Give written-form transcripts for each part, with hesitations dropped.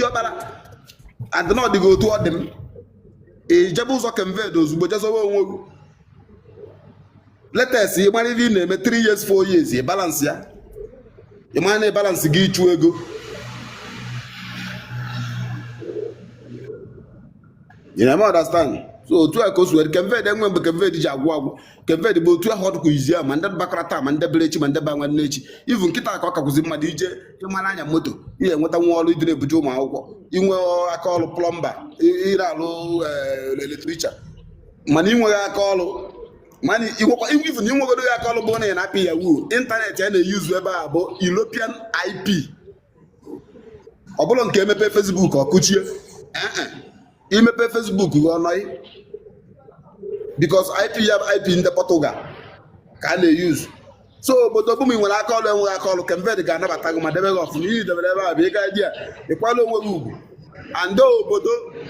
Diọkpara and na ọ dịghị otu ọ dị m, ijebe ụzọ Cape Verde ozugbo, jezowe onwe gị. Latest, ị mara ife ị na-eme 3 years, 4 years, ị balance ya, ị mara na ị balance gị ịchụ ego. You na understand? So otu a ka o si were Cape Verde enwe mgbe Cape Verde ji agwụ agwụ. Cape Verde bụ otu ahụ ọ dịkwa izi a, ma ndị bakọrọ taa, ma ndị bere echi, ma ndị ba nwanne echi. Even nkịta ka ọ kakwụzi mmadụ ije ịmara anya moto, ihe enweta nwa ọrụ idire ebuje ụmụ akwụkwọ, inwe aka ọrụ plumber, ire alụ electrician, mana inweghị aka ọrụ, mana even inwegodo ya aka ọrụ bụ na ị na-apị yahoo. Internet a na-eyuzu ebe a bụ European IP. Ọ bụrụ nke emepe Facebook, ọ kụchie. Imepe Facebook gị ọnọghị, because IP ya bụ IP ndị Portugal ka a na-eyuzu. So obodo bụ ma ị nwere aka ọrụ, enweghị aka ọrụ, Cape Verde ga-anabata gị ma debe gị ọfụma. Ihe debere ebe a bụ ịga di ya, ịkwala onwe gị ugwu. And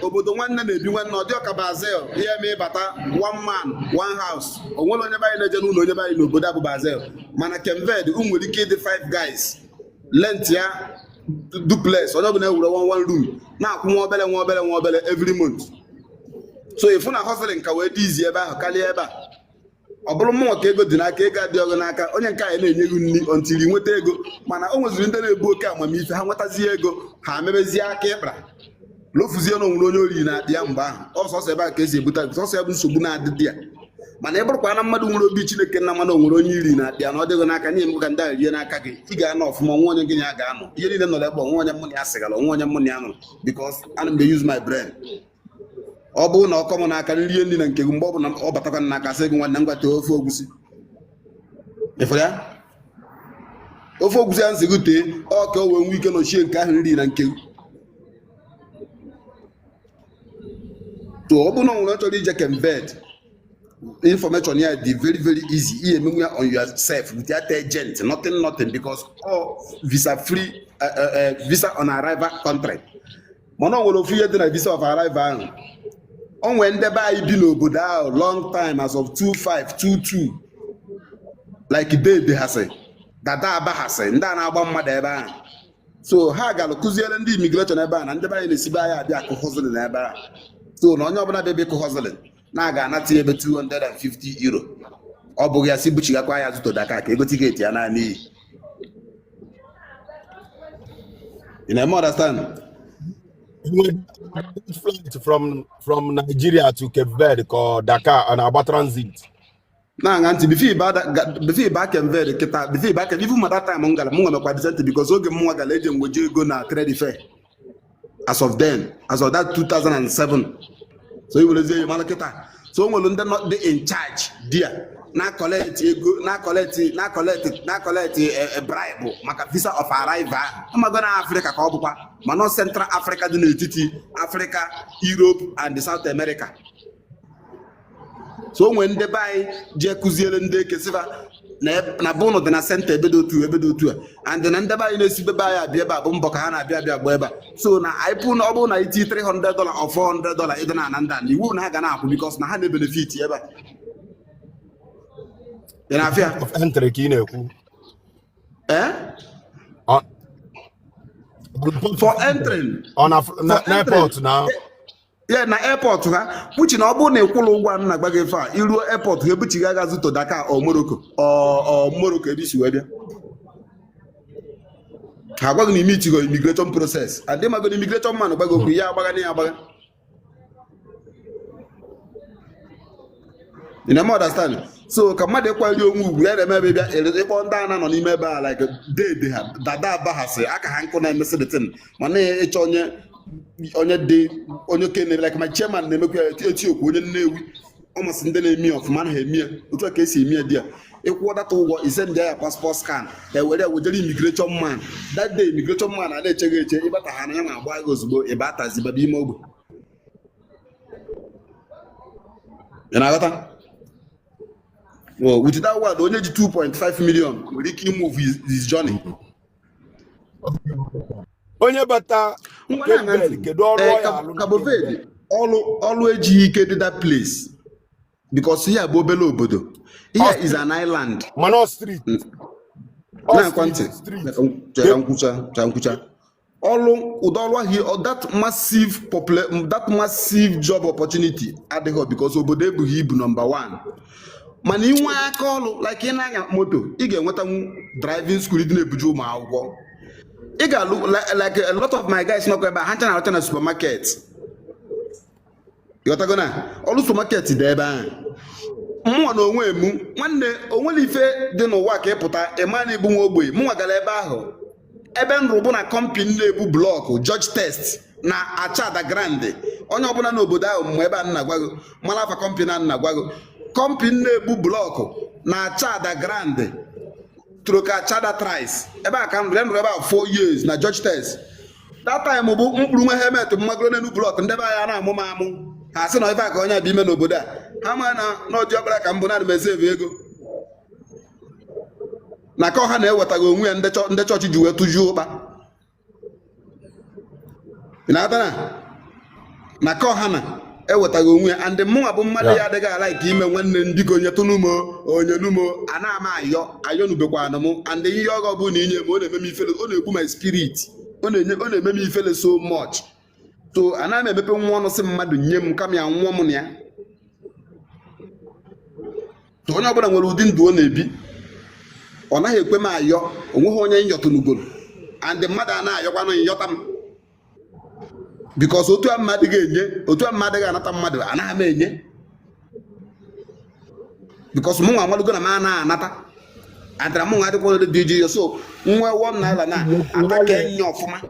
obodo nwanne na-ebi nwanne, ọ dị ọka Brazil. Ihe eme ịbata, one man, one house. O nwere onye be anyị na-eje n'ụlọ onye be anyị n'obodo a bụ Brazil. Mana Cape Verde, unu nwere ike ịdị five guys, rent ya duplex, onye ọbụla ewere one one room, na-akwụ nwa obere, nwa obere, nwa obere every month. So ịfụ na hustling ka wee dị izi ebe ahụ karịa ebe a. Ọ bụrụ mmụọ ka ego dị n'aka, ego adịghị ọgụ n'aka onye nke anyị na-enye gị nri until ị nweta ego. Mana o nweziri ndị na-ebu oke amamife, ha nwetazie ego, ha mebezie aka ịkpara, lofuzie na onwere onye oriri na-adị ya mgbe ahụ. Ọsọsọ ebe a ka esi ebute, sọsọ ya bụ nsogbu na-adịdị ya. Mana ị bụrụkwa na mmadụ nwere obi Chineke nna, mana o nwere onye iri na-adị ya na ọ dịghị n'aka nye m ka ndị a rie n'aka gị, ị ga-anọ ọfụma. Nwa onye gị na ya ga-anọ, ihe niile nọrọ ebe onwe onye mụ na ya sịgara, onwe onye mụ na ya nọrọ, because ana m dey use my brain. Ọ bụrụ na ọkọ m n'aka nrie nri na nke gị, mgbe ọ bụla ọ batakwa n'aka, sị gị, "Nwanne m, gwa tee ofe ogusi." Ịfụrụ ya, ofe ogusi ya nsị gị tee, ọ ka o wee nwee ike nọchie nke ahụ nri na nke gị. So ọ bụrụ na ọ nwere chọrọ ije Cape Verde, information ya dị very very easy. Ihe emenwu ya on yourself without agent, nothing, nothing, because all visa free, visa on arrival country. Mana ọ nwere ofu ihe dị na visa of arrival ahụ. O nwee ndị be anyị bi n'obodo ahụ long time, as of 2522, like dede hasị, dada aba hasị, ndị a na-agba mmadụ ebe ahụ. So ha gara kụziere ndị immigration ebe a na ndị be anyị na-esibe anyị abịa akụ hustling ebe a. So na onye ọbụla bịa ịkụ hustling na-aga anata ya ebe €250. Ọ bụghị ya si buchigakwa ya azụ to Dakar ka ego ticket ya naanị iyi. Ị na-eme understand? Flight from Nigeria to Cape Verde ka ọ Dakar ọ na-agba transit? Na-aṅa ntị, before ịba Cape Verde kịta, before ịba Cape, even ma that time m gara, m nwemekwa decent, because oge m nwa gara, eji m weje ego na trade fair as of then, as of that 2007. So i werezie ya mara kịta. So o nwere ndị nọ dị in charge there na collect ego, na collect bribe maka visa of arrival ahụ. Amago na Afrịka ka ọ bụkwa, mana Central Africa dị n'etiti Africa, Europe and South America. So o nwere ndị be anyị ji kụziere ndị ekesifa na bụ ụnụ dị na center ebe dị otu, ebe dị otu a, and na ndị be anyị na-esi be anyị abịa ebe a bụ mbọ ka ha na-abịa abịa gba ebe a. So na anyị pụ na ọ bụrụ na iti $300 or $400 ịdị na ana ndị a na iwu na ha ga na-akwụ, because na ha na-ebenefit ebe a. Ị na-afịa? Of entry ka ị na-ekwu? Eh? For entering. Ọ na for na entering. Airport na? Ya na airport ha kpuchi na ọ bụrụ na ị kwụrụ ụgwọ a na-agba gị ife a, iruo airport, ha ebuchighị aga azụ to Dakar or Morocco, or Morocco ebe isi wee bịa. Ha agwaghị na ime itigo immigration process, and ịmago na immigration man gbaghị okwu ya agbagha na ya agbagha. You na understand? So ka mmadụ ịkwali onwe ugwu ya na-eme ebe bịa ịkpọ ndị a na-anọ n'ime ebe a, like dede ha, dada aba ha, sị aka ha nkụ na-emesị the thing. Mana ịchọ onye onye dị onye kene, like my chairman na-emekwa ya, eti okwu onye Nnewi, ọ masị ndị na-eme ya ọfụma, anaghị eme ya otu a ka esi eme ya di ya. Ịkwụọ data ụgwọ, ise ndị ya passport scan, ewere ya wejere immigration man. That day immigration man a na-eche gị eche, ịbata ha na ya ma agba gị ozugbo, ịba atazi baba ime ogbe. Ị na-aghọta? Well, with that one, onye ji 2.5 million nwere ike imove his journey. Onye bata Ngwa, Cape na-aṅa Verde, ntị. Kedu ọrụ Ee, ọ ya alụ na Cabo Cape Verde, Verde? ọlụ ejighị ike dị that place, because here bụ obere obodo. Here is an island. Mana ọ street ọ Na-akwa ntị. street. Chere nkwụcha, chere nkwụcha. Ọlụ ụdị ọlụ ahụ, that massive job opportunity adịghị because obodo ebughị ibu, number one. Mana inwe aka ọlụ, like ị na-anya moto, ị ga-enwetanwu driving school dị na-ebuju ụmụ akwụkwọ. Ị ga-alụ like a lot of my guys nọkwa ebe a, ha ncha na-arụcha na supermarket. Ịghọtago na ọrụ supermarket dị ebe ahụ. Mụnwa na onwe mụ, nwanne, onwere ife dị n'ụwa ka ị pụta ịma na ibu nwa ogbenye. Mụnwa gara ebe ahụ, ebe m rụbụ na company na-ebu block, George Test na Achada Grande. Onye ọbụla n'obodo ahụ mgbe ebe a nna gwago mara afa company a nna gwago, company na-ebu block na Achada Grande, Troka Achada Trice. Ebe a ka m rụrụ ebe a 4 years na George Test. That time bụ mkpụrụ nwe helmet mmagoro n'elu block. Ndị be anyị na-amụ m amụ, ha sị na ife a ka onye bụ ime n'obodo a. Ha ma na n'ọdị ọkpara ka m bụ naanị m esave ego na ka ọha na-ewetaghị onwe ya. Ndị chọọchị ji wee tụjuo ụkpa. Ị na-ata na ka ọha na ewetaghị onwe ya. And mụnwa bụ mmadụ ya adịghị ala nke ime nwanne ndị ka onye tụnụmo onye numo a na-ama ayọ ayọ nubekwana m. And ihe ọgọ bụ na inye m, ọ na-eme m ifele, ọ na-egbu my spirit, ọ na-eme m ifele so much. So anaghị m emepe nwa ọnụ sị mmadụ nye m, kama ya nwụọ m na ya. So onye ọbụla nwere ụdị ndụ ọ na-ebi. Ọ naghị ekwe m ayọ, onweghị onye nyọtụnugoro. And mmadụ a na-ayọkwanụ nyọta m because otu a mmadụ ga-enye, otu a mmadụ ga-anata mmadụ, anaghị m enye because mụ nwa amalugo na m anaghị anata. Adara mụ nwa adịkwa dị ji. So nwe ₦1 na ata ka enye ọfụma.